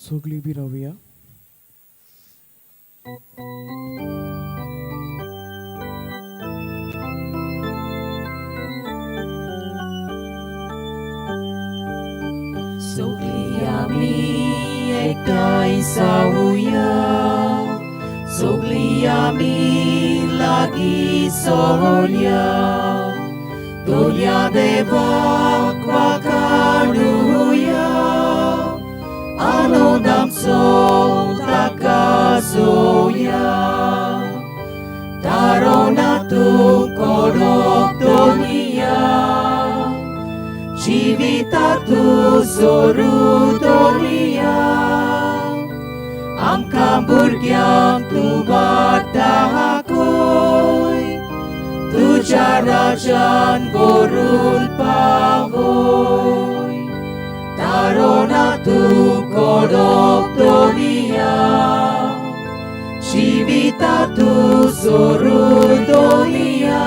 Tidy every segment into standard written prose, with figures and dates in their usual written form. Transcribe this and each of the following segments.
सगळीं बी रावया. सगळीं आमी एकठांय जावया, सगळीं आमी लागीं सोरया, दोनया देवाक वाखाणुया, आनंद आमचो ताका जोया. तारोना तूं कडक दोनिया, जिविता तूं जोरू दोनिया, आमकां भुरग्यांक तूं वाट दाखय, तुज्या राजान व्हरून पावय. तारोना तूं कडक दोनिया, जिविता तूं जोरू दोनिया,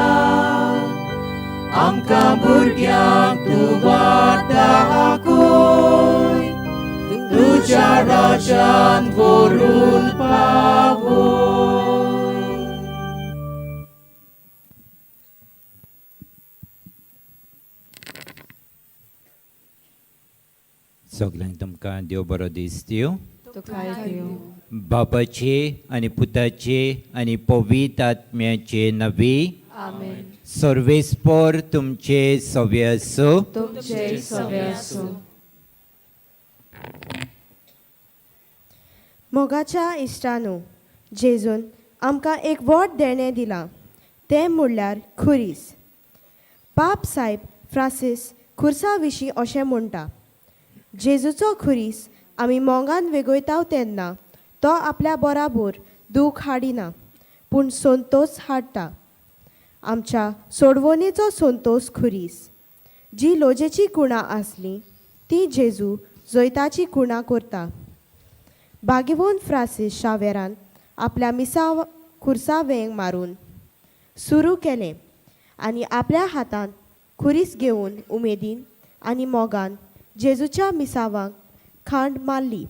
आमकां भुरग्यांक तूं वाट दाखय, तुज्या राजान व्हरून पावय. सगल्यांक तुमकां देव बरो दीस दिवं. तुकाय दिवं. बापाचे आनी पुताचे आनी पवित्र आत्म्याचे नवी. आमेन. सर्वेस्पर तुमचे सवे आसूं. तुमचे सवे आसूं. मोगाच्या इश्टानू, जेजून आमकां एक व्हड देणें दिलां, तें म्हणल्यार खुरीस. पाप सायब फ्रांसीस खुर्सा विशीं अशें म्हणटा, जेजूचो खुरीस आमी मोगान वेगयता तेन्ना तो आपल्या बराबर दूख हाडिना, पूण संतोस हाडटा. आमच्या सोडवणेचो संतोस खुरीस. जी लोजेची कुणां आसली ती जेजू जैताची कुणां करता. बागेवन फ्रांसीस शावेरान आपल्या मिसाव खुर्सा वेंग मारून सुरू केलें आनी आपल्या हातांत खुरीस घेवन उमेदीन आनी मोगान जेजूच्या मिसावाक खांड मारली.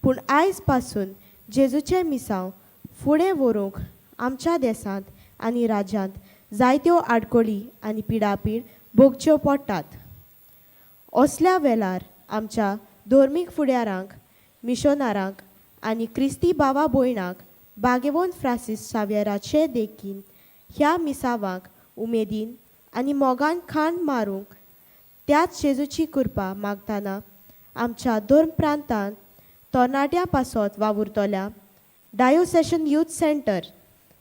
पूण आयज पासून जेजूचें मिसांव फुडें व्हरूंक आमच्या देसांत आनी राज्यांत जायत्यो आडखळी आनी पिडापीड भोगच्यो पडटात. असल्या वेळार आमच्या धर्मीक फुडारांक, मिशनारांक आनी क्रिस्ती भावा भयणांक बागेवन फ्रांसीस सावेराचे देखीन ह्या मिसावांक उमेदीन आनी मोगान खांड मारूंक त्याच जेजूची कृपा मागतना आमच्या धर्म प्रांतांत तरणाट्यां पासत वावुरतल्या डायोसेशन यूथ सेंटर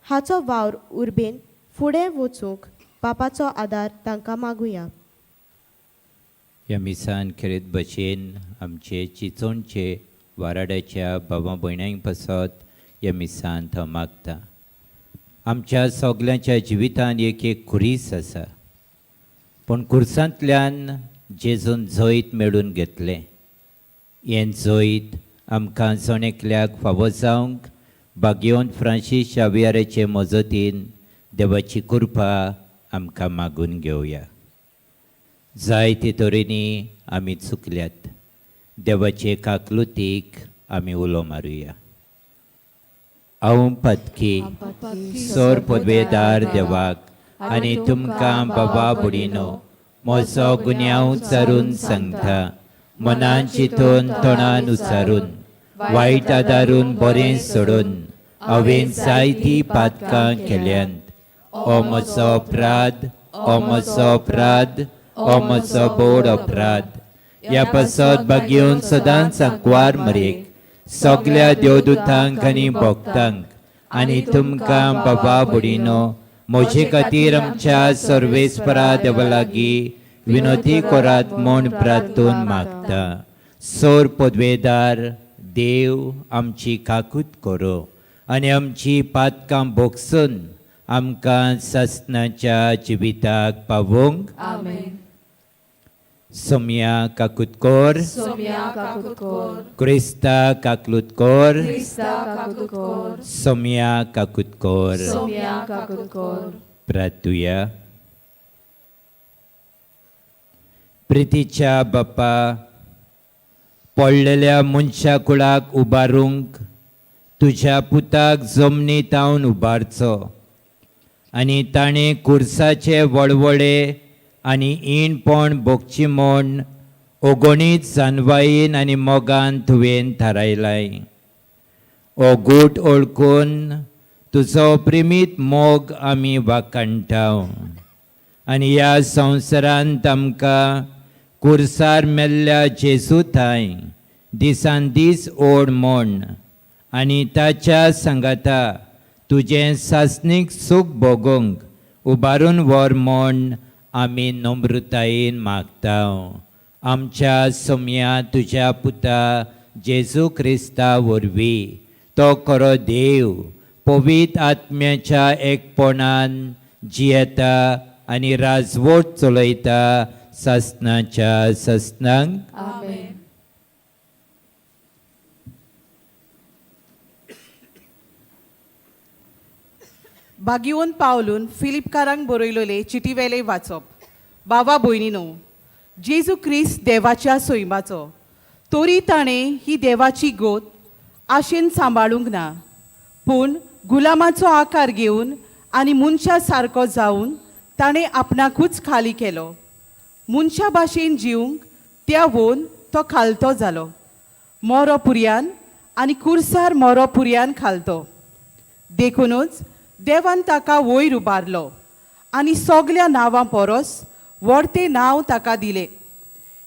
हाचो वावर उर्बेन फुडें वचूंक बापाचो आदार तांकां मागुया. ह्या मिसान खेरीत भशेन आमचे चिंचोणचे वाराड्याच्या बाबा भयणांक पासत ह्या मिसांत हांव मागता. आमच्या सगल्यांच्या जिवितांत एक एक खुरीस आसा, पूण खुर्सांतल्यान जेजून जैत मेळून घेतलें. हें जैत आमकां जण एकल्याक फावो जावंक बागेवन फ्रांसीस शावियाराचे मजतीन देवाची कृपा आमकां मागून घेवया. जायते तरेनी आमी चुकल्यात, देवाचे काकलुतीक आमी उलो मारुया. हांव पातकी सोर पदवेदार देवाक आनी तुमकां बाबा बुडिनो म्हजो गुन्यांव उच्चारून सांगता, मनान चिंतून तोंडान उच्चारून वायट आदारून बरें सोडून हांवें जायतीं पातकां केल्यांत. ओ म्हजो अपराध, ओ म्हजो अपराध, ओ म्हजो बोड अपराध. ह्या पासत बागेवन सदांच आंकवार मरेक सगल्या देवदूतांक आनी भक्तांक आनी तुमकां बाबा बुडिनो म्हजे खातीर आमच्या सर्वेस्परा देवा लागीं विनोती करात म्हूण प्रार्थून मागता. सोर पदवेदार देव आमची काकूत करो आनी आमची पातकां भोगसून आमकां सासणाच्या जिविताक पावोवंक. आमेन. सोमया काकूत कर. सोमया काकूत कर. क्रिस्ता काकलूत कर. क्रिस्ता काकूत कर. सोमया काकूत कर. सोमया काकूत कर. प्रार्थुया. प्रितीच्या बापा, पडलेल्या मनशा कुळाक उबारूंक तुज्या पुताक जमनी तावन उबारचो आनी ताणें कुर्साचे वळवळे आनी इणपण भोगची म्हूण ओगणीत जानवायेन आनी मोगान तुवें थारायलाय. हो गूट ओळखून तुजो प्रेमीत मोग आमी वाखाणटा आनी ह्या संवसारांत आमकां कुर्सार मेल्ल्या जेजू थांय दिसान दीस ओड म्हूण आनी ताच्या सांगाता तुजें सासणीक सूख भोगूंक उबारून व्हर म्हूण आमी नम्रतायेन मागता. आमच्या सोम्या तुज्या पुता जेजू क्रिस्ता वरवीं तो खरो देव पवित्र आत्म्याच्या एकपणान जियेता आनी राजवट चलयता सासणाच्या सासणांक. आमेन. बागिवन पावलून फिलिपकारांक बरयलोले चिटीवेले वाचप. बाबा भयणीनो, जेजू क्रिस्त देवाच्या सैमाचो तरी ताणें ही देवाची गोत आशेन सांबाळूंक ना, पूण गुलामाचो आकार घेवन आनी मनशा सारको जावन ताणें आपणाकूच खाली केलो. मनशा भाशेन जिवंक त्या वोन तो खालतो जालो, मोरो पुरयान आनी कुर्सार मोरो पुरयान खालतो. देखूनच देवान ताका वयर उबारलो आनी सगल्या नांवां परस व्हडतें नांव ताका दिलें.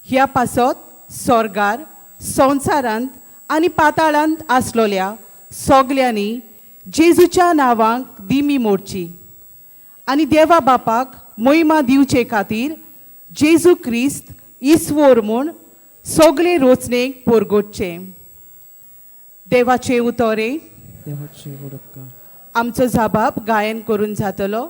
ह्या पासत सोर्गार संवसारांत आनी पाताळांत आसलोल्या सगल्यांनी जेजूच्या नांवांक दिमी मोडची आनी देवा बापाक मोहिमा दिवचे खातीर जेजू क्रिस्त ईस्वोर म्हूण सगळे रोचणेक पोरगोटचें. देवाचें उतोरें. देवाचे वडपका. आमचो जाबाब गायन करून जातलो.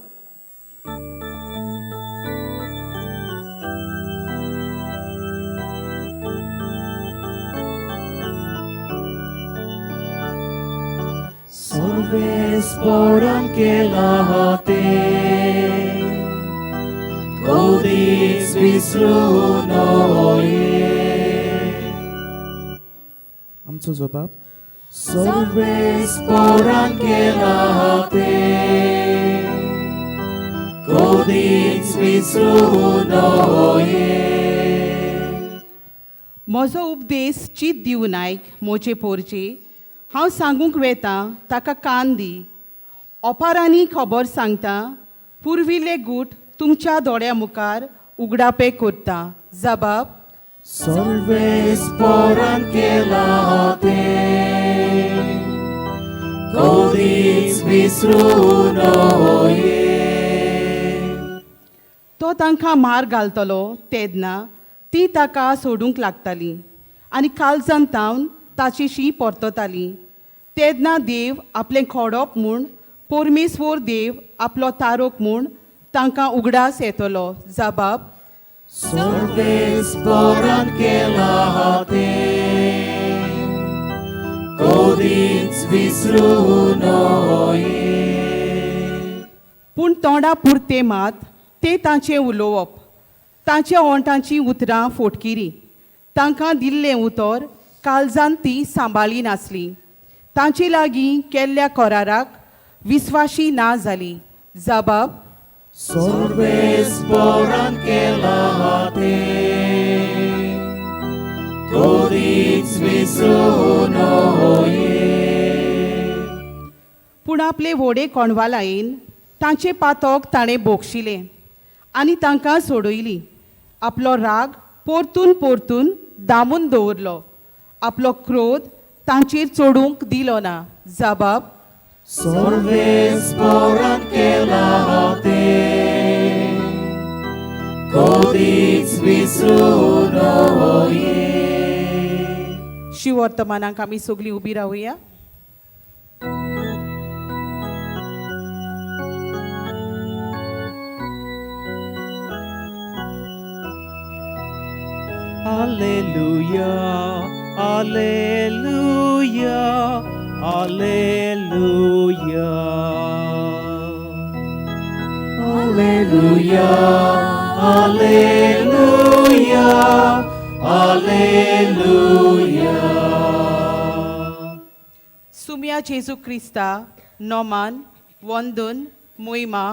सर्वेस्पोरान केला तें कदीच विसरूं नये. आमचो जबाब. सर्वेस्पोरान केला तें कदीच विसरूं नये. म्हजो उपदेश चीत दिवन आयक म्हजे पोरचे, हांव सांगूंक वेता ताका कान दी. ओपारांनी खबर सांगता, पुर्विल्ले गूट तुमच्या दोळ्या मुखार उगडापे करता. जबाब. सर्वेस्पोरान केला तें कदीच विसरूं नये. तो तांकां मार घालतलो तेन्ना ती ताका सोडूंक लागताली आनी कालजान तावन ताचेशी परतताली. तेन्ना देव आपलें खोडप म्हूण परमेश्वर देव आपलो तारोक म्हूण तांकां उगडास येतलो. जबाब. सर्वेस्पोरान केला तें कदीच विसरूं नये. पूण तोंडा पुरतें मात तें तांचें उलोवप, तांच्या ओंठांचीं उतरां फोटकिरी. तांकां दिल्लें उतर काळजान ती सांबाळी नासली. तांचे लागीं केल्ल्या कराराक विस्वाशी ना जाली. जबाब. सर्वेस्पोरान केला तें कदीच विसरूं नये. पूण आपले व्हडे कोणवालायेन तांचें पातक ताणें भोगशिलें आनी तांकां सोडयलीं. आपलो राग परतून परतून दामून दवरलो, आपलो क्रोध तांचेर चडूंक दिलो ना. जबाब. सर्वेस्पोरान केला तें कदीच विसरूं नये. शिवर्तमानाक आमी सगळीं उबी रावया. Alleluia, Alleluia, Alleluia. Alleluia, Alleluia, हालेलुया. सुम्या जेजू क्रिस्ता नोमान वंदन मोहिमा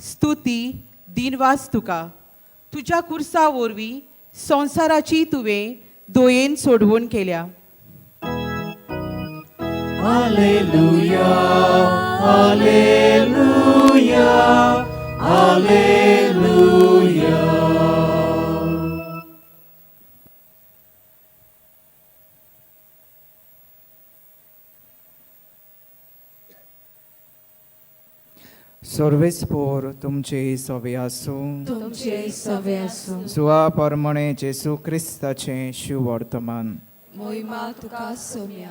स्तुती दिनवास तुका. तुज्या कुर्सा वरवीं संवसाराची तुवें दोयेन सोडवून केल्या. Hallelujah, hallelujah, hallelujah. सर्वेस्पोर तुमचे सवे आसूं. तुमचे सवे आसूं. सुवा परमणे जेसू क्रिस्ताचें शिववर्तमान. मोहिमा तुका सोम्या.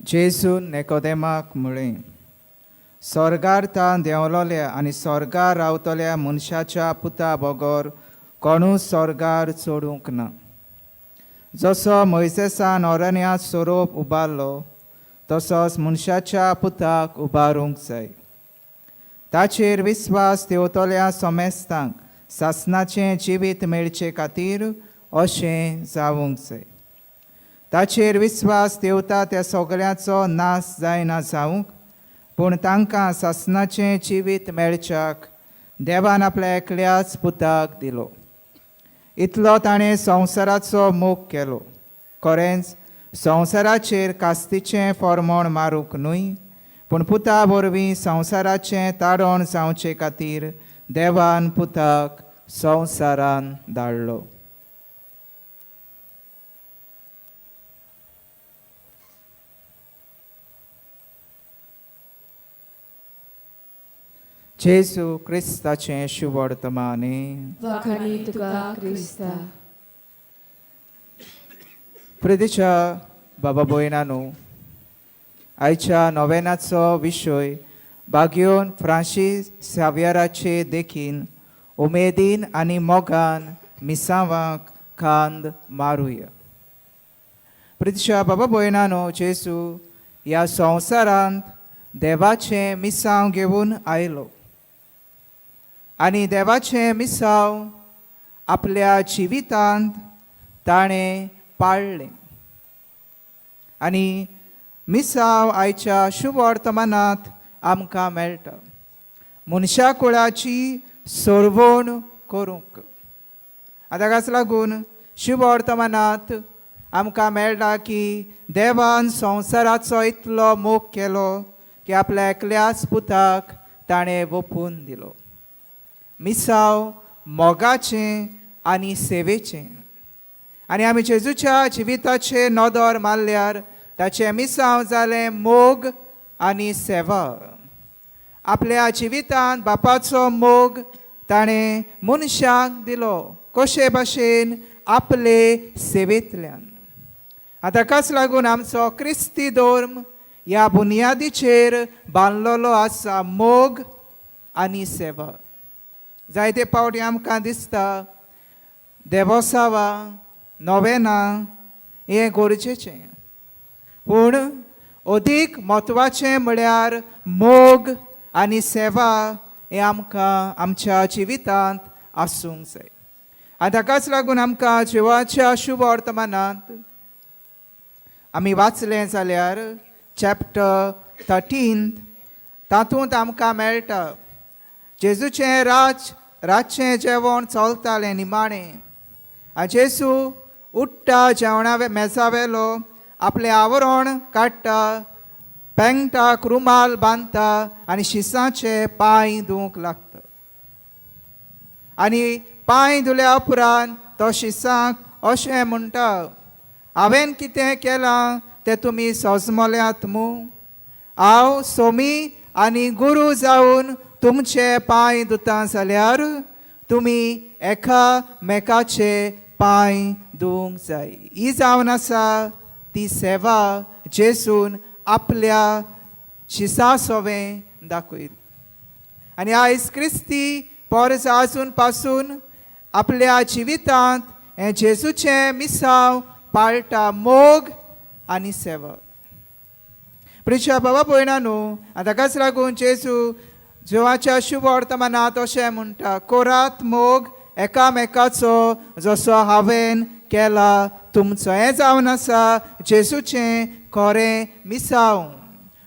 जेजून नेकोदेमाक म्हळें, स्वर्गार तां देंवलोल्या आनी स्वर्गार रावतल्या मनशाच्या पुता बगर कोणूच स्वर्गार चडूंक ना. जसो मोयसेसान अरण्यांत सोरोप उबारलो तसोच मनशाच्या पुताक उबारूंक जाय. ताचेर विस्वास देंवतल्या समेस्तांक सासणाचें जिवीत मेळचे खातीर अशें जावंक जाय. ताचेर विस्वास देंवता त्या सगळ्यांचो नाश जायना जावंक, पूण तांकां सासणाचें जिवीत मेळच्याक देवान आपल्या एकल्याच पुताक दिलो. इतलो ताणें संवसाराचो मोग केलो. खरेंच संवसाराचेर कास्तीचें फॉर्मोण मारूंक न्हय, पूण पुता वरवीं संवसाराचें ताडण जावचे खातीर देवान पुताक संवसारान धाडलो. जेजू क्रिस्ताचें शुवर्तमाने. वाखाणी तुका क्रिस्ता. प्रितीच्या बाबा भयणांनो, आयच्या नोवेनाचो विशय बागयोन फ्रांसीस साव्याराचे देखीन उमेदीन आनी मोगान मिसांवाक खांद मारुया. प्रितीच्या बाबा भयणांनो, जेजू ह्या संवसारांत देवाचें मिसांव घेवन आयलो आनी देवाचें मिसांव आपल्या जिवितांत ताणें पाळ्ळें. आनी मिसांव आयच्या शुभवर्तमानांत आमकां मेळटा मनशा कुळाची सोडवण करूंक. आतां ताकाच लागून शुभवर्तमानांत आमकां मेळटा की देवान संवसाराचो इतलो मोग केलो की आपल्या एकल्याच पुताक ताणें वोपून दिलो. मिसांव मोगाचें आनी सेवेचें. आनी आमी जेजूच्या जिविताचेर नदर मारल्यार ताचें मिसांव जालें मोग आनी सेवा. आपल्या जिवितांत बापाचो मोग ताणें मनशाक दिलो कशे भाशेन आपले सेवेंतल्यान. आतां ताकाच लागून आमचो क्रिस्ती धर्म ह्या बुन्यादीचेर बांदलेलो आसा, मोग आनी सेवा. जायते फावटी आमकां दिसता देवोसांवां नोवेनां हें गरजेचें, पूण अदीक म्हत्वाचें म्हळ्यार मोग आनी सेवा हें आमकां आमच्या जिवितांत आसूंक जाय. आनी ताकाच लागून आमकां जिवाच्या शुभ वर्तमानांत आमी वाचलें जाल्यार चॅप्टर 13 तातूंत आमकां मेळटा जेजूचें रातचें जेवण चलतालें निमाणें. आनी जेजू उठ्ठा जेवणा मेजा वेलो, आपलें आवरण काडटा, पेंगटाक रुमाल बांदता आनी शिसांचे पांय धुवंक लागता. आनी पांय धुल्या उपरांत तो शिसांक अशें म्हणटा, हांवें कितें केलां तें तुमी सोजमल्यात मू? हांव सोमी आनी गुरू जावन तुमचे पांय धुता जाल्यार तुमी एकामेकाचे पांय धुवंक जाय. ही जावन आसा ती सेवा जेजून आपल्या शिसा सोवें दाखयली. आनी आयज क्रिस्ती पोरस आजून पासून आपल्या जिवितांत हें जेजूचें मिसांव पाळटा, मोग आनी सेवा. प्रिच्या बाबा भयणा न्हू, आनी ताकाच लागून जेजू जिवाच्या शुभ वर्तमानांत अशें म्हणटा, कोरात मोग एकामेकाचो जसो हांवें केला तुमचो. हें जावन आसा जेजूचें खरें मिसांव.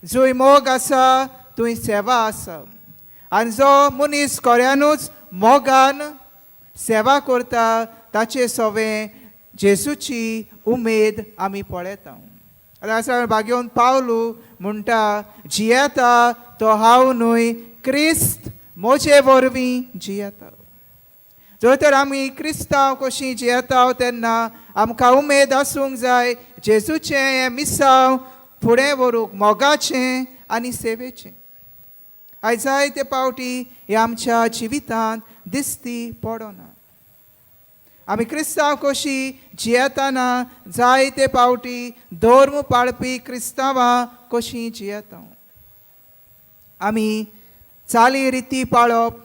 जंय मोग आसा थंय सेवा आसा आनी जो मनीस खऱ्यानूच मोगान सेवा करता ताचे सवें जेजूची उमेद आमी पळयता. आतां आसा भाग्योवन पावलू म्हणटा जियेता तो हांव न्हय, क्रिस्त म्हजे वरवीं जियेता. जर तर आमी क्रिस्तांव कशीं जियेता तेन्ना आमकां उमेद आसूंक जाय जेजूचें हें मिसांव फुडें व्हरूंक, मोगाचें आनी सेवेचें. आयज जायते पावटी हें आमच्या जिवितांत दिसती पडना. आमी क्रिस्तांव कशी जियेतना जायते पावटी धर्म पाळपी क्रिस्तांवां कशीं जियेता. आमी चाली रिती पाळप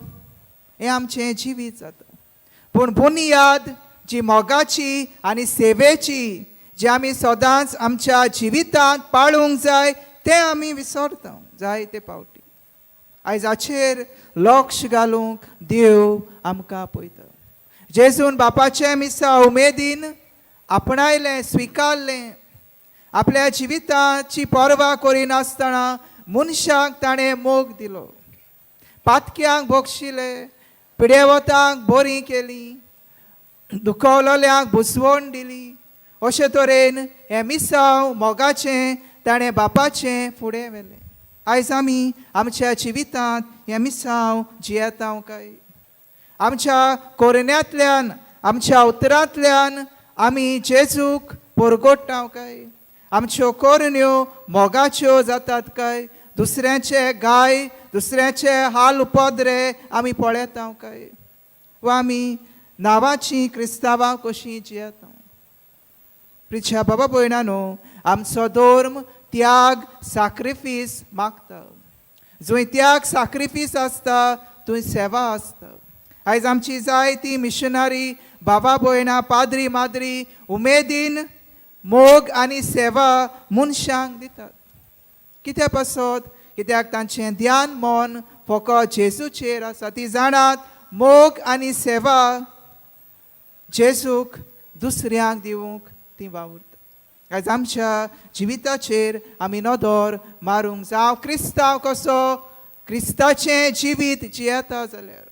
हें आमचें जिवीत जाता, पूण बुनियाद जी मोगाची आनी सेवेची जी आमी सदांच आमच्या जिवितांत पाळूंक जाय तें आमी विसरता जायते पावटी. आयज हाचेर लक्ष घालूंक देव आमकां पळयता. जेजून बापाचें मिसा उमेदीन आपणायलें, स्विकारलें. आपल्या जिविताची पर्वा करिनासतना मनशाक ताणें मोग दिलो, पातक्यांक बक्षिले, पिडेवतांक बरी केली, दुखवलेल्यांक बुजवण दिली. अशे तरेन हें मिसांव मोगाचें ताणें बापाचें फुडें व्हेलें. आयज आमी आमच्या जिवितांत हें मिसांव जियेता काय? आमच्या कोरण्यांतल्यान, आमच्या उतरांतल्यान आमी जेजूक परगोट्टा काय? आमच्यो कोरण्यो मोगाच्यो जातात काय? दुसऱ्याचे गाय, दुसऱ्याचे हाल उपद्रे आमी पळयता काय? वा आमी नांवाची क्रिस्तांवां कशीं जियेता? प्रिच्या बाबा भयणानो, आमचो धर्म त्याग साक्रिफीस मागता. जंय त्याग साक्रिफीस आसता थंय सेवा आसता. आयज आमची जायती मिशनरी बाबा भयणां, पाद्री माद्री उमेदीन मोग आनी सेवा मनशांक दितात. कित्या पासत? कित्याक तांचें ध्यान मन फकत जेजूचेर आसा. ती जाणात मोग आनी सेवा जेजूक दुसऱ्यांक दिवंक ती वावुरता. आयज आमच्या जिविताचेर आमी नदर मारूंक जावं. क्रिस्तांव कसो क्रिस्ताचें जिवीत जियेता जाल्यार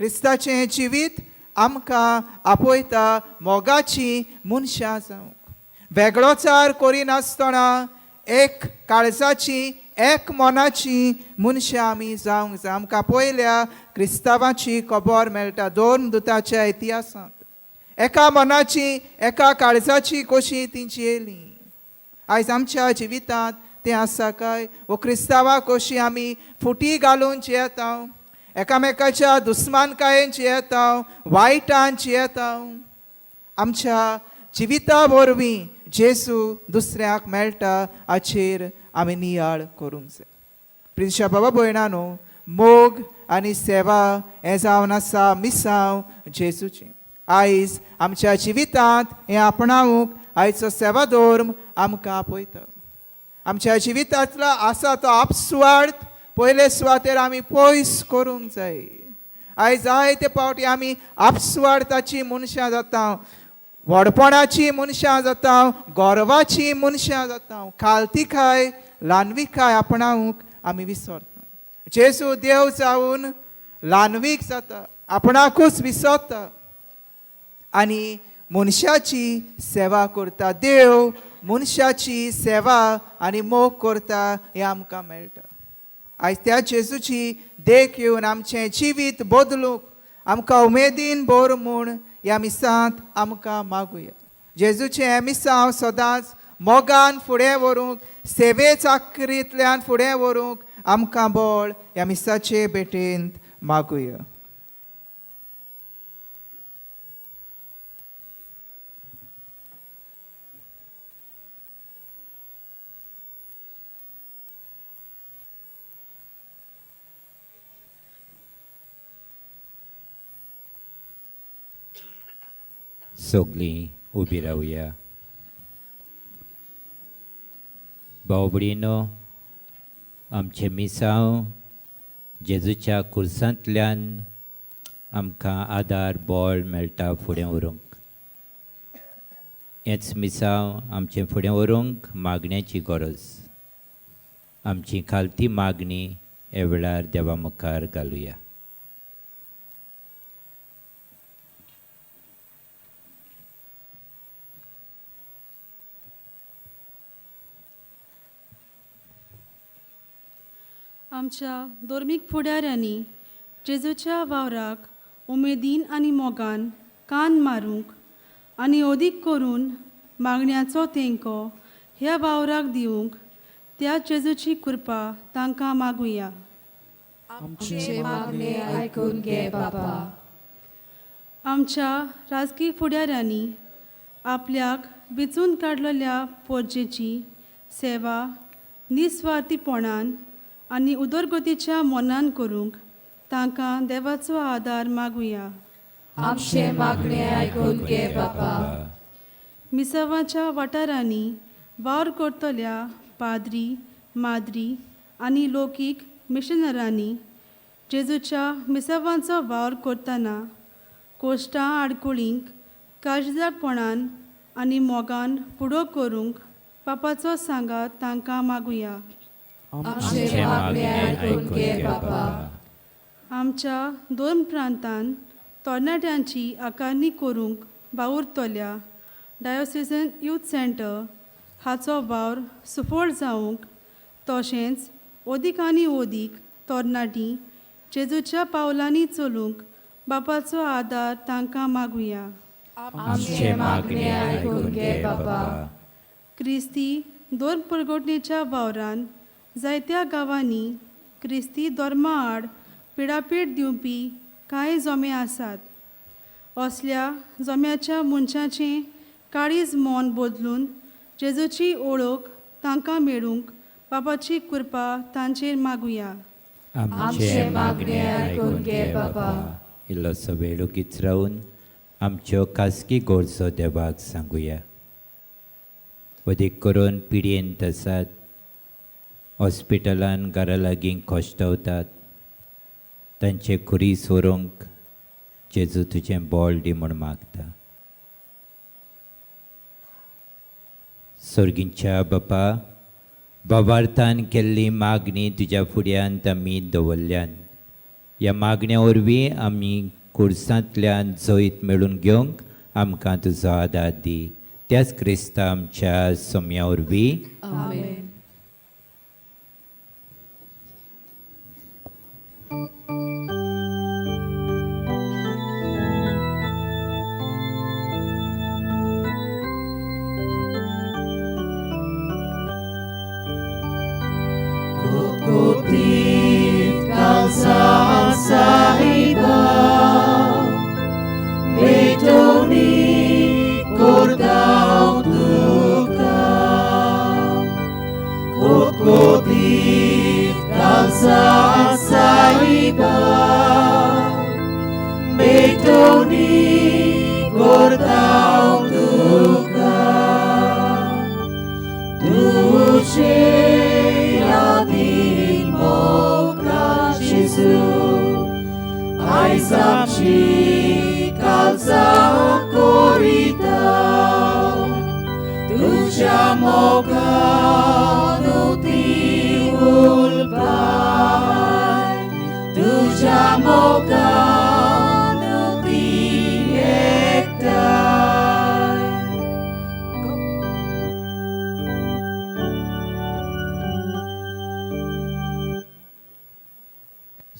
क्रिस्ताचें जिवीत आमकां आपयता मोगाची मनशां जावंक. वेगळोचार करिनासतना एक काळजाची, एक मनाची मनशां आमी जावंक जाय. आमकां पयल्या क्रिस्तांवाची खबर मेळटा दोन दुताच्या इतिहासांत. एका मनाची, एका काळजाची कशी ती जियेली. आयज आमच्या जिवितांत तें आसा काय? वो क्रिस्तांवां कशी आमी फुटी घालून जियेता, एकामेकाच्या दुस्मानकायेन जियेता, वायटान जियेता. आमच्या जिविता वरवीं जेजू दुसऱ्याक मेळटा हाचेर आमी नियाळ करूंक जाय. प्रिन्शा बाबा भयणानो, मोग आनी सेवा हें जावन आसा मिसांव जेजूचें. आयज आमच्या जिवितांत हें आपणावूंक आयचो सेवा धर्म आमकां आपयता. आमच्या जिवितांतलो आसा तो आपसुवार्थ पयले सुवातेर आमी पयस करूंक जाय. आयज जायते पावटी आमी आपसुवार्थाची मनशां जाता, व्हडपणाची मनशां जाता, गर्वाची मनशां जाता. खालतीकाय, ल्हानविकाय आपणावूंक आमी विसरता. जेजू देव जावन ल्हानवीक जाता, आपणाकूच विसरता आनी मनशाची सेवा करता. देव मनशाची सेवा आनी मोग करता हें आमकां मेळटा. आयज त्या जेजूची देख येवन आमचें जिवीत बदलूंक आमकां उमेदीन भर म्हूण ह्या मिसांत आमकां मागुया. जेजूचें हें मिसांव सदांच मोगान फुडें व्हरूंक, सेवे चाकरींतल्यान फुडें व्हरूंक आमकां बळ ह्या मिसाचे भेटेंत मागुया. सगळीं उबी रावया. भाव भयणीनो, आमचें मिसांव जेजूच्या खुर्सांतल्यान आमकां आदार बळ मेळटा फुडें व्हरूंक. हेंच मिसांव आमचें फुडें व्हरूंक मागण्याची गरज. आमची खालती मागणी ह्या वेळार देवा मुखार घालुया. आमच्या धर्मीक फुडाऱ्यांनी जेजूच्या वावराक उमेदीन आनी मोगान कान मारूंक आनी अदीक करून मागण्याचो तेंको ह्या वावराक दिवंक त्या जेजूची कृपा तांकां मागुया. आमचे मागणे आयकून घे बापा. आमच्या राजकी फुडाऱ्यांनी आपल्याक वेंचून काडलेल्या पोरजेची सेवा निस्वार्थीपणान आनी उदरगतीच्या मनान करूंक तांकां देवाचो आदार मागुया. आमचे मागणे आयकून घे बापा. मिसावाच्या वाठारांनी वावर करतल्या पाद्री, माद्री आनी लोकीक मिशनरांनी जेजूच्या मिसावांचो वावर करतना कोश्टां आडकुळींक काळजीदारपणान आनी मोगान फुडो करूंक पापाचो सांगात तांकां मागुया. आमचे मागणे आयकून घे बापा. आमच्या दोन प्रांतान तरणाट्यांची आकारणी करूंक वावुरतल्या डायोसिजन यूथ सेंटर हाचो वावर सुफळ जावंक तशेंच अदीक आनी अदीक तरणाटीं जेजूच्या पावलांनी चलूंक बापाचो आदार तांकां मागुया. आमचे मागणे आयकून घे बापा. क्रिस्ती दोन परगटणेच्या वावरान जायत्या गांवांनी क्रिस्ती धर्मा आड पिडापीड दिवपी कांय जमे आसात. असल्या जम्याच्या मनशाचें काळीज मन बदलून जेजूची ओळख तांकां मेळूंक बापाची कृपा तांचेर मागुया. आमचे मागणे आयकून घे बापा. इल्लोसो वेळ ओगीच रावन आमच्यो खासगी गरजो देवाक सांगुया. अदीक करून पिडयेंत आसात, हॉस्पिटलान घरा लागीं कश्टवतात, तांचे खुरीस व्हरूंक जेजू तुजें बळ दी म्हूण मागता. सर्गींच्या बापा, बाबार्थान केल्ली मागणी तुज्या फुड्यांत आमी दवरल्यान. ह्या मागण्या वरवीं आमी कुर्सांतल्यान जैत मेळून घेवंक आमकां तुजो आदार दी. त्याच क्रिस्ता आमच्या सोम्या वरवीं. आमेन.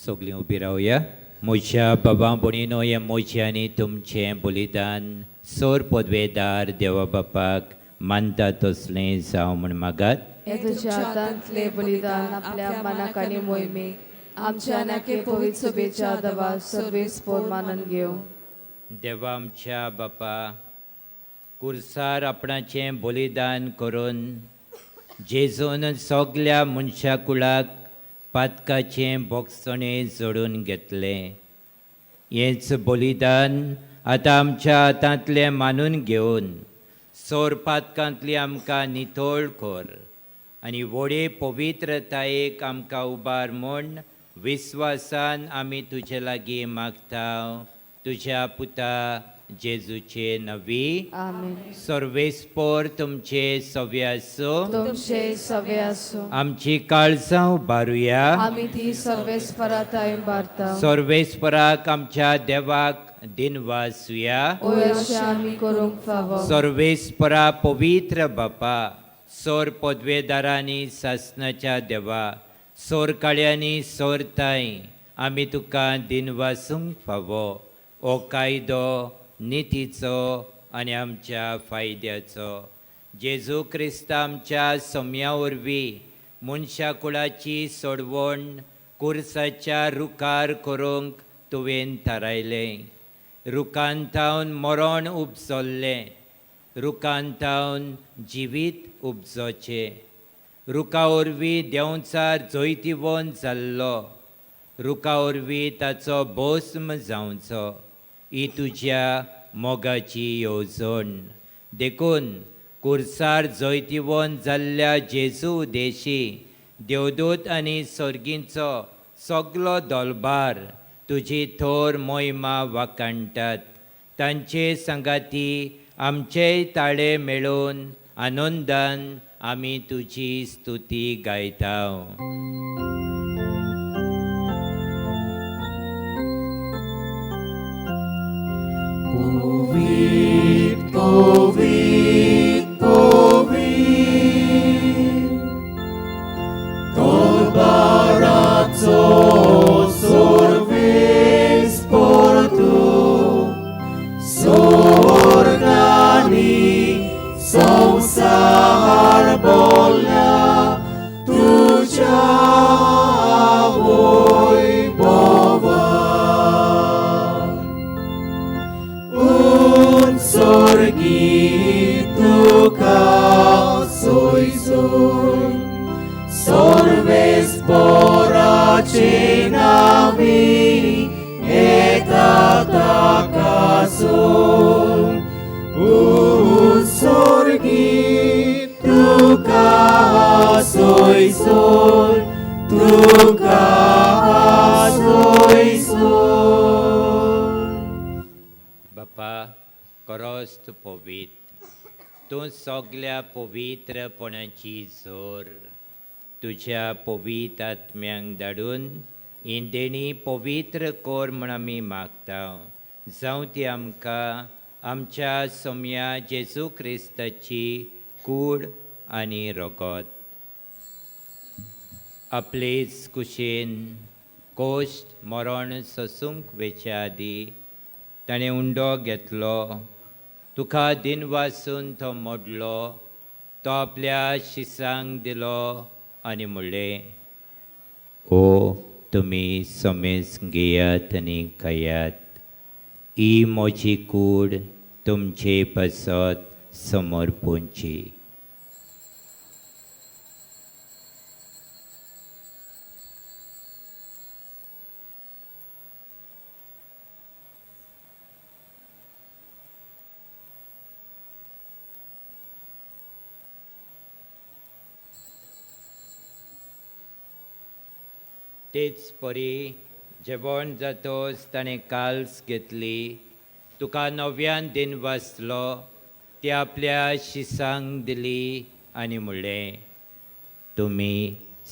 सगळीं उबी रावया. म्हज्या बाबा भयणीनो, हें म्हजें आनी तुमचें बलिदान सोर पदवेदार देवा बापाक मानता तसलें जावं म्हूण मागात. हे तुज्या हातांतलें बलिदान आपल्या मनाक आनी मोहिमेक आमच्या नाके पवित्र सभेच्या दवा सर्वेस पोर मानून घेवं. देवा आमच्या बापा, कुर्सार आपणाचें बलिदान करून जेजून सगल्या मनशा कुळाक पातकाचें बोगसणें जोडून घेतलें. हेंच बलिदान आतां आमच्या हातांतलें मानून घेवन सोर पातकांतली आमकां नितळ कर आनी व्हडे पवित्रतायेक आमकां उबार म्हूण विस्वासान आमी तुजे लागीं मागता. तुज्या पुता जेजूचे नवी. आमेन. सर्वेस्पोर तुमचे सवे आसूं. तुमचे सवे आसूं. आमची काळजां उबारुया. आमी ती सर्वेस्पराताय भारता. सर्वेस्पराक आमच्या देवाक दिनवासुया. ओय अशें आमी करूंक फावो. सर्वेस्परा पवित्र बापा, सोर पदवेदारांनी सासनाच्या देवा, सोर काळ्यांनी सोरताय, आमी तुका दिनवासूंक फावो. हो कायदो नितीचो आनी आमच्या फायद्याचो. जेजू क्रिस्त आमच्या सम्या वरवीं मनशा कुळाची सोडवण कुर्साच्या रुखार करूंक तुवें थारायलें. रुखांतावन मरण उपजल्लें, रुखांतावन जिवीत उपजोचें. रुखा वरवीं देंवचार जैतिवंत जाल्लो, रुखा वरवीं ताचो भस्म जावचो. ही तुज्या मोगाची येवजण. देखून कुर्सार जैतिवंत जाल्ल्या जेजू देशी देवदूत आनी सर्गींचो सगलो दलबार तुजी थोर मोहिमा वाखाणटात. तांचे सांगाती आमचेय ताळे मेळून आनंदान आमी तुजी स्तुती गायता. Povit, povit, povit, Tolbarazzo sorves portu, Sorgani संसार बोल्या तुझ्या Vaibhava. Unsorgi tuka soy soy, sorves porace navi etataka soy. Unsorgi tuka soy soy, tuka soy soy. बापा करोस्त पवित्र, तूं सगल्या पवित्रपणाची जोर. तुज्या पवित्र आत्म्यांक धाडून ही देणी पवित्र कर म्हूण आमी मागता. जावं ती आमकां आमच्या सोम्या जेजू क्रिस्ताची कूड आनी रगत. आपलेच कुशेन कोश्ट मरण सोसूंक वेच्या आदीं ताणें उंडो घेतलो, तुका दिनवासून तो मोडलो, तो आपल्या शिसांक दिलो आनी म्हणलें, ओ तुमी समेज घेयात आनी खायात, ही म्हजी कूड तुमचे पासत समर्पूंची. तेच परी जेवण जातोच ताणें काल्स घेतली, तुका नव्यान दिन वाचलो, ती आपल्या शिसांक दिली आनी म्हणलें, तुमी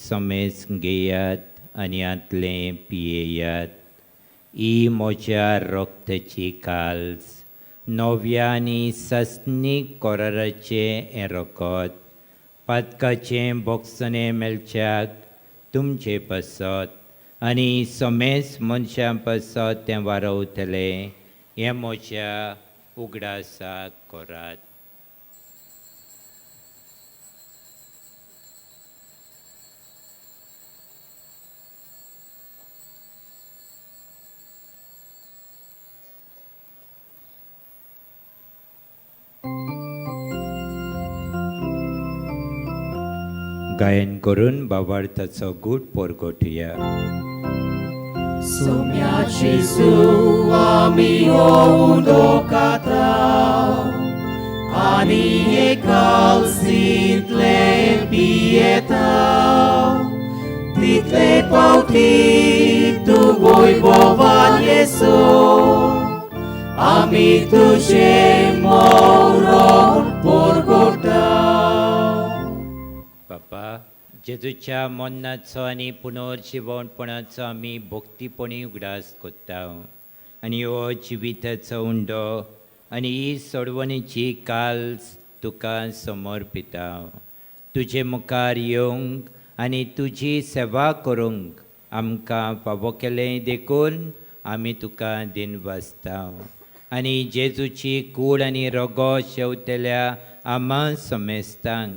समेज घेयात आनी हांतलें पियेयात, ही म्हज्या रक्ताची काल्स, नव्या आनी सासणीक कराराचें हें रगत, पातकाचें बोगसणें मेळच्याक तुमचे पासत आनी समेज मनशां पासत तें वारवतलें. हें म्हज्या उगडासाक करात. गायन करून बाबार्थाचो गूट परगटुया. सोम्या जेजू आमी उंडो खाता आनी एकालसींतले पियेता, तितले पावटी तूं वैभवान येसो. आमी तुजें मरण परगटा. बापा, जेजूच्या मरणाचो आनी पुनर्जिवणपणाचो आमी भक्तीपणी उगडास कोत्ता आनी हो जिविताचो उंडो आनी ही सोडवणीची काल्स तुका समर्पिता. तुजे मुखार येवंक आनी तुजी सेवा करूंक आमकां फावो केलें देखून आमी तुका दिनवासता. आनी जेजूची कूड आनी रगो शेवतल्या आमा समेस्तांक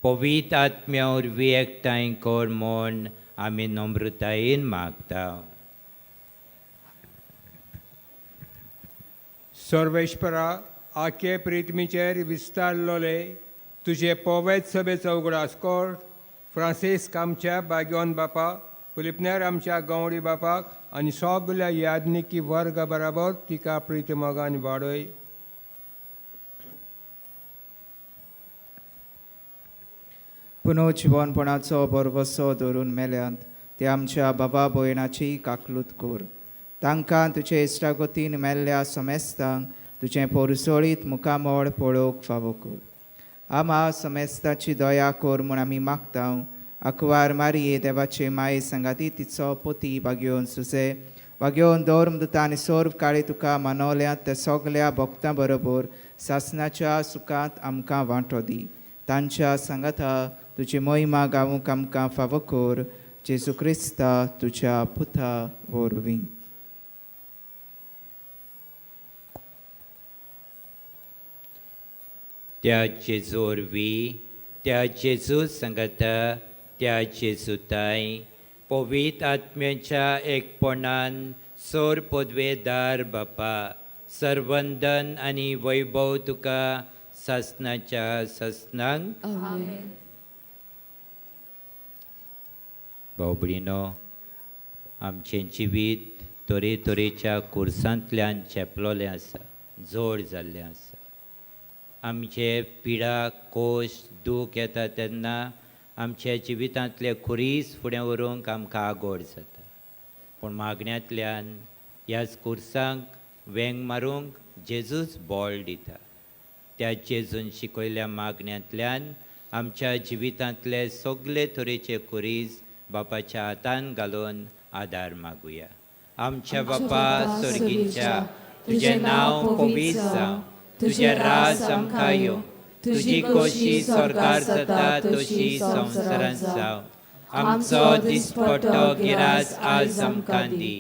पवित्र आत्म्या वरवीं एकठांय कर म्हूण आमी नम्रतायेन मागता. सर्वेश्वरा, आखे प्रिथमीचेर विस्तारलोले तुजे पवेत सभेचो उगडास कर. फ्रांसिस्क आमच्या बाग्योन बापा, फिलिपनेर आमच्या गवडी बापाक आनी सगल्या याज्ञिकी वर्ग बराबर तिका प्रितमोगान वाडय. पुनर्जिवनपणाचो भरवसो धरून मेल्यांत ते आमच्या बाबा भयणाची काकलूत कर. तांकां तुजे इश्टागतीन मेल्ल्या समेस्तांक तुजें पोरसोळीत मुखामळ पळोवंक फावो कर. आमा समेस्ताची दया कर म्हूण आमी मागता. आंकवार मारये देवाचे माये सांगाती तिचो पोती बागयोवन सुसे बागयोवन धर्मदूता आनी सर्व काळी तुका मानवल्यात त्या सगल्या भक्तां बरोबर सासनाच्या सुखांत आमकां वांटो दी. तांच्या सांगाता तुजी महिमा गावूंक आमकां फावो कर. जेजू क्रिस्ता तुज्या पुता वरवीं. त्या जेजू वरवीं, त्या जेजू सांगाता, त्या जेजूताय पवित्र आत्म्याच्या एकपणान सोर पदवेदार बापा, सर्वंदन आनी वैभव तुका सासनाच्या सासनांक. भाव भयणीनो, आमचें जिवीत तरेतरेच्या कुर्सांतल्यान चेपलोलें आसा, जोड जाल्लें आसा. आमचे पिडा, कोश, दूख येता तेन्ना आमच्या जिवितांतले खुरीस फुडें व्हरूंक आमकां आगोड जाता. पूण मागण्यांतल्यान ह्याच कुर्सांक वेंग मारूंक जेजूच बळ दिता. त्या जेजून शिकयल्ल्या मागण्यांतल्यान आमच्या जिवितांतले सगळे तरेचे खुरीस बापाच्या हातान घालून आदार मागुया. आमच्या बापा स्वर्गीच्या, तुजें नांव पवित्र जावं, तुजें राज आमकां येवं, तुजी खोशी स्वर्गार जाता तशी संवसारांत जावं. आमचो दिसपट्टो गिरास आज आमकां दी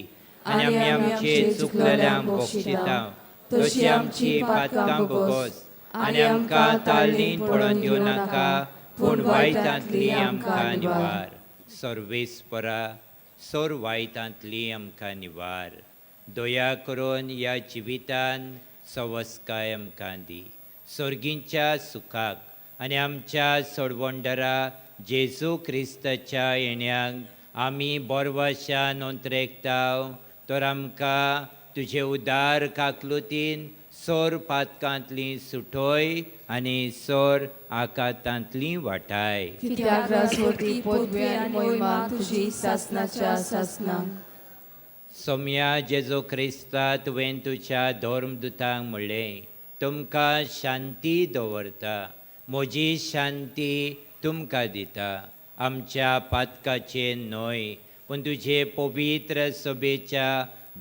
आनी आमी आमचे चुकलेल्यांक बक्षिता तशी आमची पातकां भोगोस आनी आमकां ताळणीन पडोवन दिवं नाका, पूण वायटांतली आमकां निवार. सर्वेस्परा, सोर वायटांतली आमकां निवार. दया करून ह्या जिवितान सवस्काय आमकां दी. स्वर्गींच्या सुखाक आनी आमच्या सोडवंडरा जेजू क्रिस्ताच्या येण्याक आमी बोरवाशान अंतरेकताव. तर आमकां तुजे उदार काकलुतीन सोर पातकांतली सुटोय आनी सोर आकातांतली वाटाय. कित्याक राजवटी पदवी आनी मोहिमा तुजी सासनाच्या सासनाक. सोम्या जेजू क्रिस्ता, तुवें तुज्या धर्मदुतांक म्हणलें, तुमकां शांती दवरता, म्हजी शांती तुमकां दिता. आमच्या पातकाचे न्हय, पूण तुजे पवित्र सभेच्या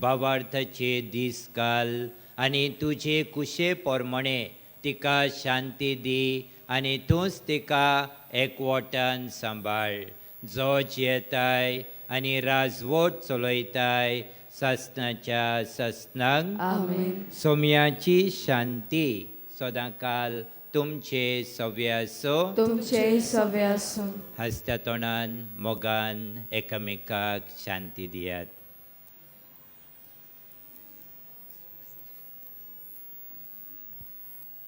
भावार्थाचे दीस घाल आनी तुजे कुशे प्रमाणे तिका शांती दी आनी तूंच तिका एकवटान सांबाळ, जो जियेताय आनी राजवट चलयताय सासनाच्या सासनाक. आमेन. सोम्याची शांती सदांकाल तुमचे सव्या आसूं. तुमचे सव्या आसूं. हांसत्या तोंडान मोगान एकामेकाक शांती दियात.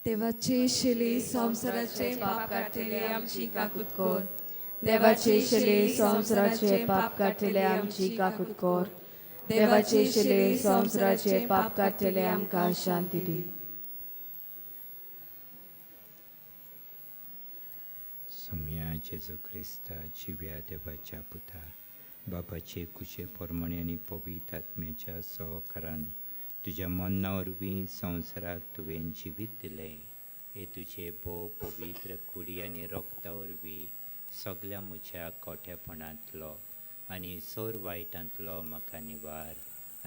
देवाची शिली संवसाराचे पाप काडटले आमची काकूत कर. देवाची शिली संवसाराचे पाप काडटले आमची काकूत कर. देवाची शिली संवसाराचे पाप काडटले आमकां शांती दी. सोम्या जेजू क्रिस्ता, जिव्या देवाच्या पुता, बाबाचे कुशे प्रमाणे आनी पवित्र आत्म्याच्या सहकारान तुज्या मन्ना वरवीं संवसाराक तुवें जिवीत दिलें. हे तुजे भोव पवित्र कुडी आनी रोगता वरवीं सगल्या म्हज्या कोठेपणांतलो आनी सोर वायटांतलो म्हाका निवार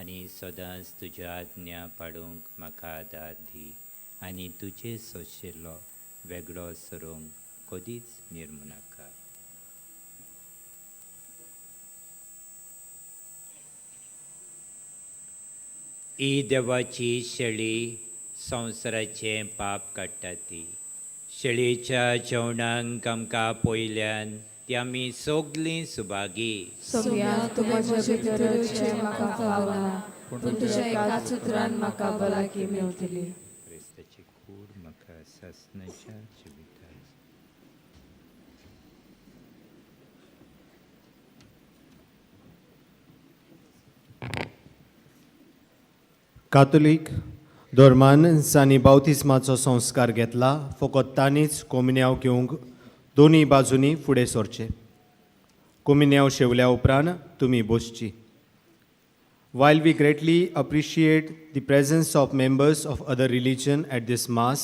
आनी सदांच तुज्यो आज्ञा पाडूंक म्हाका आदार दी आनी तुजे सोंशिल्लो वेगळो सरूंक कदीच निर्मू नाका. ही देवाची शेळी संवसाराचें पाप काडटा ती. शेळयेच्या जेवणाक आमकां पयल्यान ती आमी सगलीं सुभागी. सोम्या, तूं म्हज्या भितर येवचें म्हाका फावना, पूण तुज्या एकाच उतरान म्हाका भलायकी मेवतली. क्रिस्ताची कूड म्हाका सासणाच्या जिविताक. कातोलीक धर्मान जांणी बावतिस्माचो संस्कार घेतला फकत तांणीच कोमिन्यांव घेवंक दोनूय बाजूंनी फुडें सरचें. कोमिन्यांव शेवल्या उपरांत तुमी बसची. While we greatly appreciate the presence of members of other religion at this mass,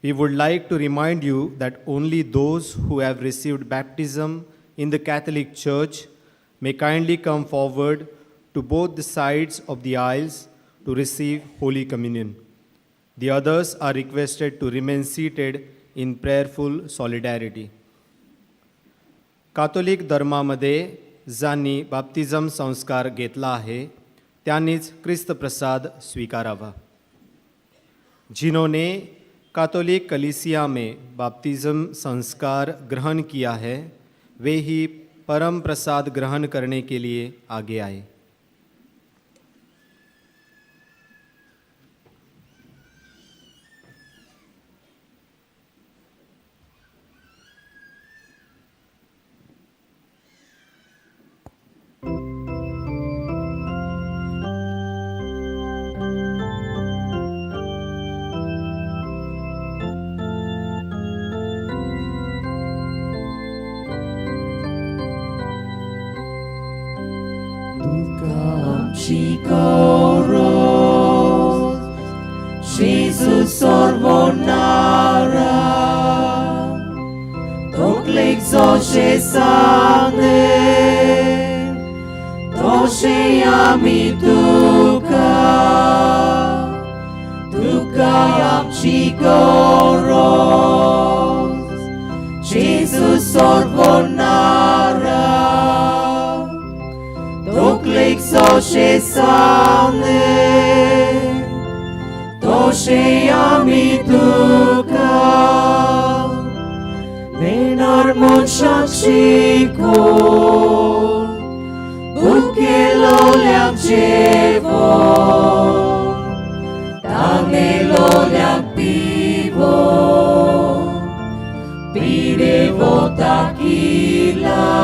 we would like to remind you that only those who have received baptism in the Catholic Church may kindly come forward to both the sides of the aisles to receive Holy Communion. The others are requested to remain seated in prayerful solidarity. Catholic धर्मामध्ये ज्यांनी बाप्तिझम संस्कार घेतला आहे त्यांनीच क्रिस्त प्रसाद स्वीकारावा. जिन्होंने कातोलिक कलीसिया में बाप्तिज्म संस्कार ग्रहण किया है वे ही परम प्रसाद ग्रहण करने के लिए आगे आए. तुका आमची गरज, जेजू सर्वनारा, तकलेक जशें सांगलें तशें आमी तुका, तुका आमची गरज, जेजू सर्वनारा, तकलेक जशें सांगलें तशें आमी तुका. नेणार मनशाक शिकोवन भुकेलोल्यांक जेवण, तानेलोल्यांक पिवोन, पिडेवताक इलाज,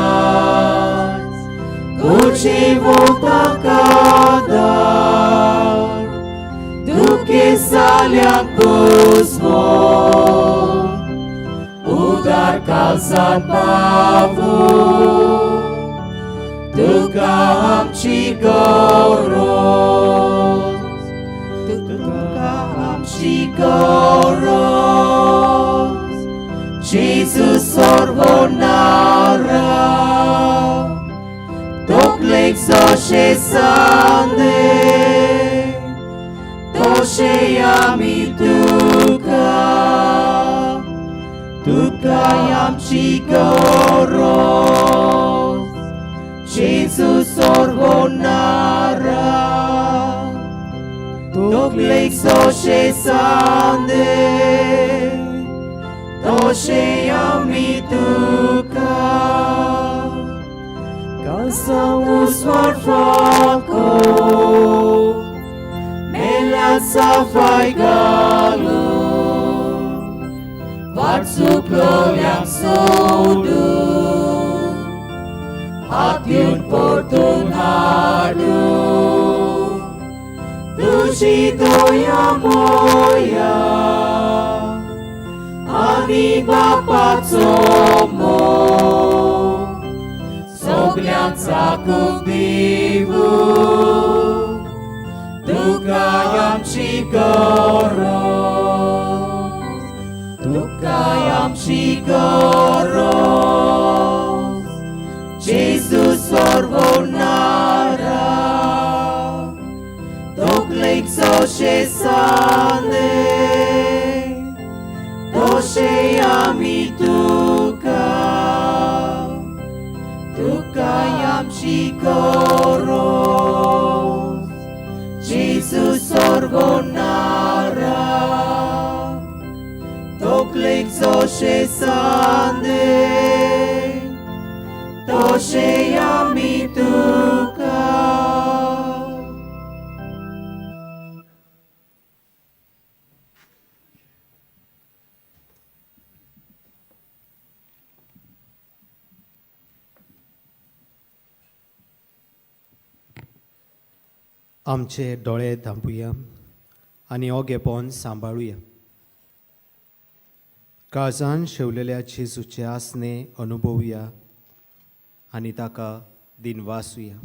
गरजेवताक आदार, दुखेसाल्यांक पोसवण, उदार काळजान पावूं, तुका आमची गरज, तुका आमची गरज, जेजू सर्वनारा, तकलेक जशें सांगलें तशें आमी तुका, तुका आमची गरज, जेजू सर्वनारा, तकलेक जशें सांगलें तशें आमी तुका. Canção swarfako Melatsa faigalu Vartsuklolyang sodu Hatyun portun hadu Tuji doya moya Ani bapaco mo सगल्यांक चाकूंक दिवूं. तुका आमची गरज तुका आमची गरज जेजू सर्वनारा तकलेक सोशे साने तशे आमी तुका तुका आमची गरज जेजू सर्वनारा तकलेक सोशे साने तशे आमी तुका. आमचे दोळे धांपुया आनी ओगेपण सांबाळुया. काळजान शेवलेल्या जेजूचे आसणे अनुभवुया आनी ताका दिनवासुया.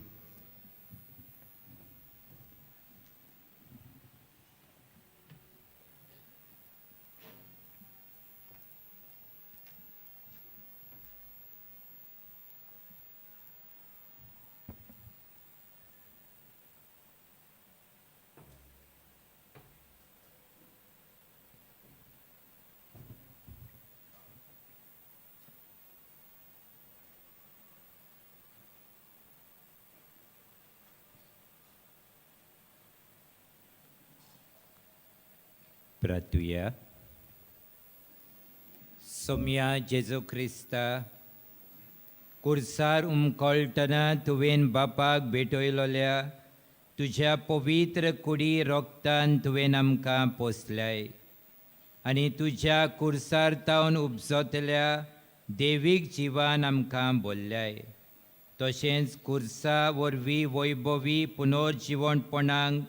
प्रार्थुया. सोम्या जेजू क्रिस्ता, कुर्सार उमकळटना तुवें बापाक भेटयलोल्या तुज्या पवित्र कुडी रोगतान तुवें आमकां पोसल्याय आनी तुज्या कुर्सार तावन उपजतल्या देवीक जिवान आमकां बोल्ल्याय. तशेंच कुर्सा वरवीं वैभवी पुनर्जिवणपणाक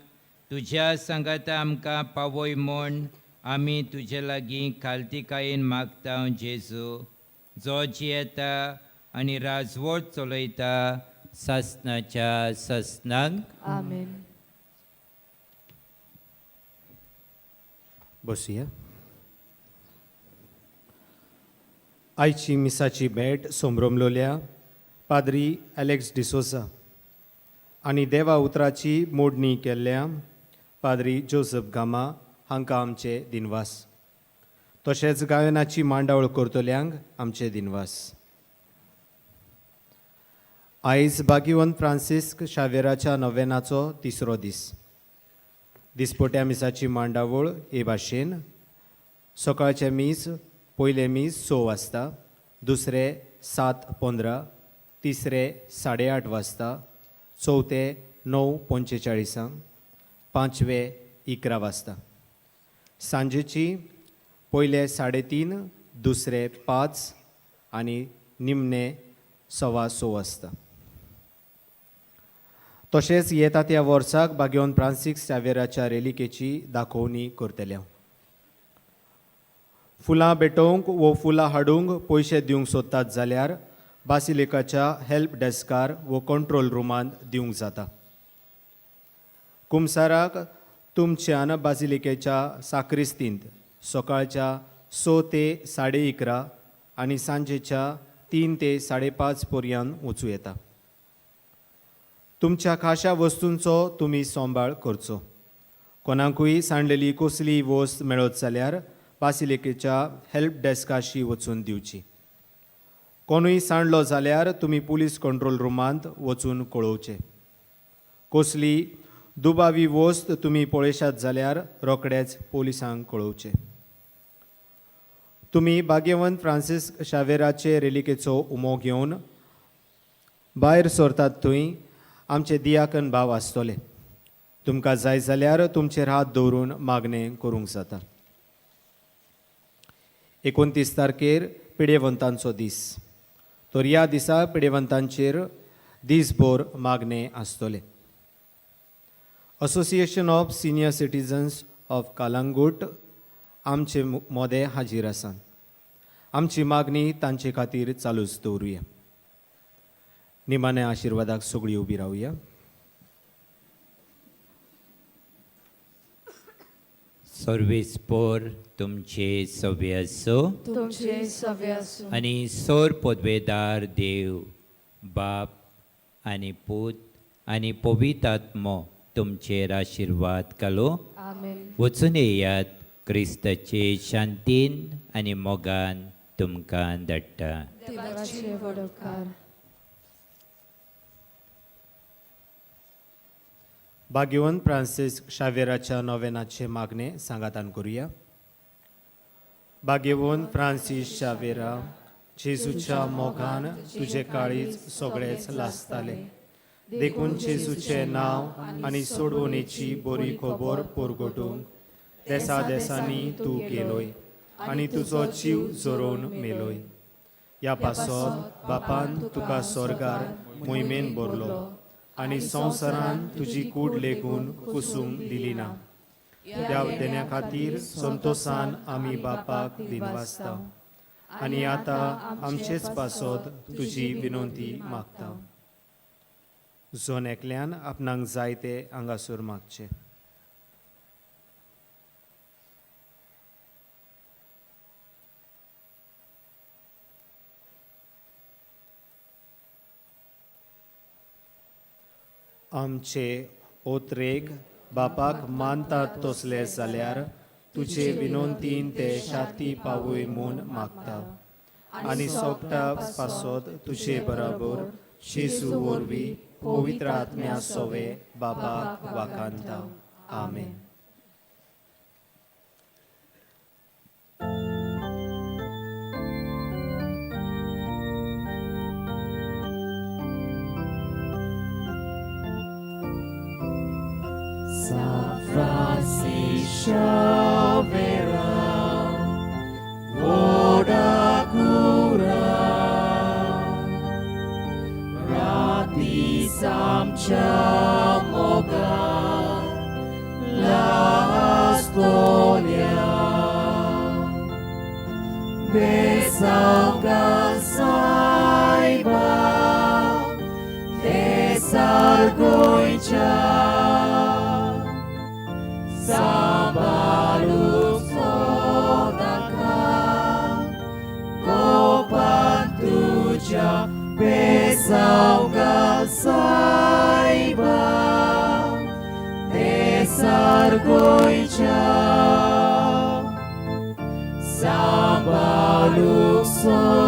तुज्या सांगाता आमकां पावय म्हूण आमी तुजे लागीं खालतीकायेन मागता जेजू, जो जियेता आनी राजवट चलयता सासनाच्या सासनाक. आमेन. बसुया. आयची मिसाची भेट सोमरोमलोल्या पाद्री एलेक्स डिसोजा आनी देवा उतराची मोडणी केल्ल्या पाद्री जोजफ गामा हांकां आमचे दिनवास. तशेंच गायनाची मांडावळ करतल्यांक आमचे दिनवास. आयज भाग्यवंत फ्रांसिस्क शावेराच्या नव्यानाचो तिसरो दीस. दिसपट्या मिसाची मांडावळ हे भाशेन: सकाळचें मीस, पयलें मीस 6 वाजता, दुसरें 7:15, तिसरें 8:30 वाजता, चवथें 9:45, पांचवें 11 वाजता. सांजेची पयलें 3:30, दुसरें 5 आनी निमणें 6:15 वाजता. तशेंच येता त्या वर्साक भाग्यवंत फ्रांसीस सावेराच्या रेलिकेची दाखोवणी करतले. फुलां भेटोवंक वो फुलां हाडूंक पयशे दिवंक सोदतात जाल्यार बासिलिकाच्या हेल्प डेस्कार वो कंट्रोल रुमांत दिवंक जाता. कुमसाराक तुमच्यान बासिलिकेच्या साक्रिस्तींत सकाळच्या 6 ते 11:30 आनी सांजेच्या 3 ते 5:30 पर्यंत वचूं येता. तुमच्या खाशा वस्तूंचो तुमी सांबाळ करचो. कोणाकूय सांडलेली कसलीय वस्त मेळत जाल्यार बासिलिकेच्या हेल्प डेस्काशी वचून दिवची. कोणूय सांडलो जाल्यार तुमी पुलीस कंट्रोल रुमांत वचून कळोवचें. कसली दुबावी वस्त तुमी पळयशात जाल्यार रोखडेच पोलिसांक कळोवचें. तुमी भाग्यवंत फ्रांसीस शावेराचे रेलिकेचो उमो घेवन भायर सरतात थंय आमचे दियाकन भाव आसतले. तुमकां जाय जाल्यार तुमचेर हात दवरून मागणें करूंक जाता. 29 तारखेर पिडेवंतांचो दीस, तर ह्या दिसा पिडेवंतांचेर दीसभर मागणें आसतलें. Association of senior citizens of Calangute आमचे मोदें हाजीर आसात. आमची मागणी तांचे खातीर चालूच दवरुया. निमाण्या आशिर्वादाक सगळीं उबी रावया. सर्वेस पोर तुमचे सवे आसो तुमचे सवे आसूं. आनी सोर पदवेदार देव बाप आनी पूत आनी पवित्र तुमचेर आशिर्वाद घालो. आमेन. वचून येयात क्रिस्ताचे शांतीन आनी मोगान तुमकां धाडटा. देवाचे व्हड उपकार. भाग्यवंत फ्रांसीस शावेराच्या नोवेनाचे मागणे सांगातान करुया. भाग्यवंत फ्रांसीस शावेरा, जेजूच्या मोगान तुजे काळीज सगळेच लासताले, देखून जेजूचें नांव आनी सोडवणेची बरी खबर परगटूंक देसा देसांनी तूं गेलोय आनी तुजो जीव जोरोवन मेलोय. ह्या पासत बापान तुका स्वर्गार मोहिमेन भरलो आनी संवसारान तुजी कूड लेगून कुसूंक दिली ना. ह्या देण्या खातीर संतोसान आमी बापाक दिनवासता आनी आतां आमचेच पासत तुजी विनंती मागता. जण एकल्यान आपणाक जाय ते हांगासर मागचें. आमचे ओतरेक बापाक मानतात तसले जाल्यार तुजे विनंतीन ते शाती पावय म्हूण मागता आनी सोगटा पासत तुजे बराबर जेजू वरवीं पवित्र आत्म्या सोवे बापाक वाखानता. आमेन. San Francis Xavera, voda cura, राती आमच्या मोगान लासतोल्या, बेसावका सायबा, देसार गोंयच्या, सांबाळूंक सोदाका, कोपान तुज्या बेसावका सायबा, देसार गोंयच्या, सांबाळूंक सोदाका.